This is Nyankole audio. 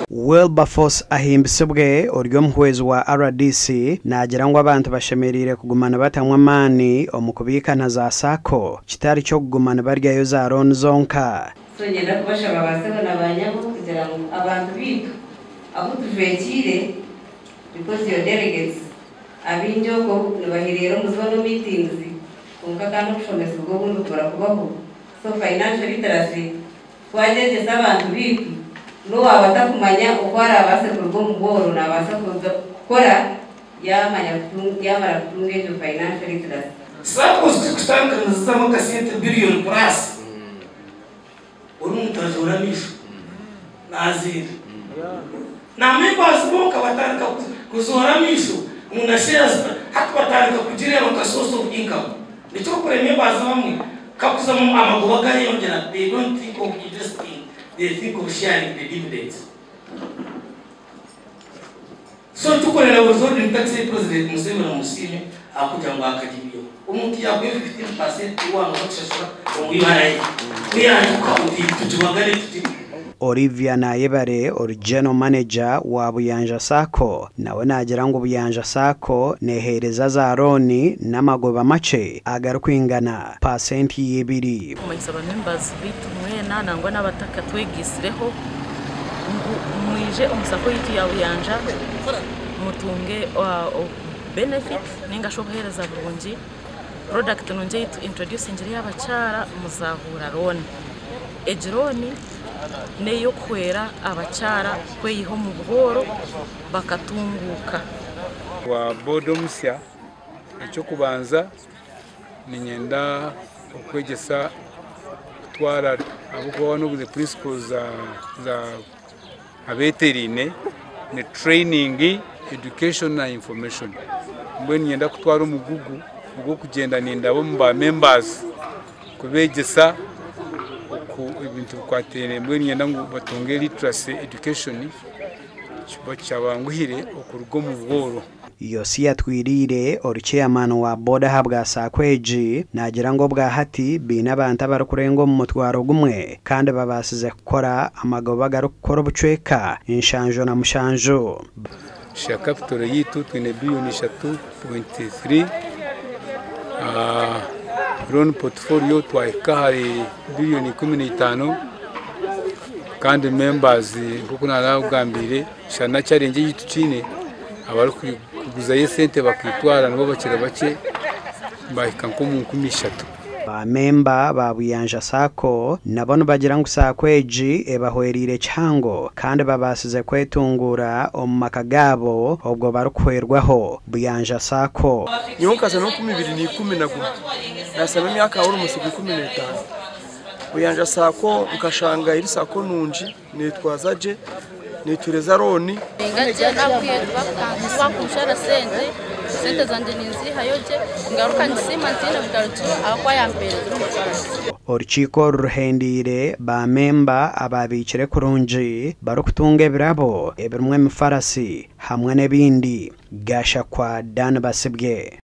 Wilberforce Ahimbisibwe ori omuhwezi wa RDC naagira ngu abantu bashemereire kuguma nibatamwa amaani omu kubiika na za SACCO kitari ky'okuguma nibaryayo za looni zonka. So nyenda kubashaba basebo na banyabo kugira ngu abantu biitu abu tujwekiire, because your delegates abingi okwo nibahireera omu zonal meetings, konka kandi okushomesibwa obundi kubura kubaho. So financial literacy twagyegyesa abantu biitu, n'owaaba atakumanya oku arabaase kuruga omu bworo, nabaasa kukora yamara kutunga egyo financial literacy. SACCOs zikutandika nizizamu akasente billion plus, ori omuntu azoora amaisho naziira na members bonka batandika kuzoora amaisho ngu na shares hati batandika kugireeba nka source of income. Nikyo okure members bamwe kakuzamu amagoba gayeyongyera, they don't think of investing, they think of sharing the dividends. So tukorera withholding tax, President Museveni amusiime akugira ngu akagibyo omuntu yakuye 15% wanga kushashura omu URA kuyanduka uti tutubagane tuti. Olivia Nayebare ori general manager wa Buyanja SACCO nawe naagira ngu Buyanja SACCO neheereza za looni n'amagoba makye agarikwingana 2%. Kumanyisa ba members bitu mwena nangwa n'abataka twegisireho ngu mwije omu SACCO yitu ya Buyanja mutunge benefit ninga shi obuheereza burungi. Product nungi eyitu introducingire y'abakyara muzahura loan. Egi loan n'ey'okuhwera abakyara kweyiha omu bworo bakatunguuka. Wa board omusya, ekyokubanza ninyenda okwegyesa kutwara ahabw'okuba one of the principles za abeetereine ni training, education na information. Mbwenu ninyenda kutwara omugugu ogw'okugyenda nindaba omu ba members kubeegyesa oku ebintu bikwatiraine. Mbwenu ninyenda ngu batunge literacy education kyabanguhire okuruga omu bworo. Yosia Twiriire ori chairman wa board ahabwa SACCO egi naagira ngu obwahati biine abantu abarikurenga omu 1,000 kandi babaasize kukora amagoba agarikukora obucweka 77. Share capital yitu twine biliyoni 3.3, loan portfolio twahika ahari biliyoni 15, kandi members nk'oku narakugambire shana challenge eyi tukiine abarikuguzayo esente bakitwara nibo bakira bakye bahika nk'omu 3,000. Bamemba ba Buyanja SACCO nabo nibagira ngu SACCO egi ebahwereire kihango kandi babaasize kwetungura omu maka gaabo obwo barikuhwerwaho Buyanja SACCO. Nyowe nkaza n'2011, nasaba emyaka almost 15. Buyanja SACCO nkashanga eri SACCO nungi, netwaza gye, netureza loan. Ngagye nakwiye bakunshara sente, sente zanje ninzihayo gye, ngaruka nisiima ntiine bugarukiro ahakuba yampeereza omufarasi. Orukiiko ruhendiire bamemba ababiikire kurungi barikutunga ebirabo ebirimu emifarasi hamwe n'ebindi. Gashakwa Dan Basibye.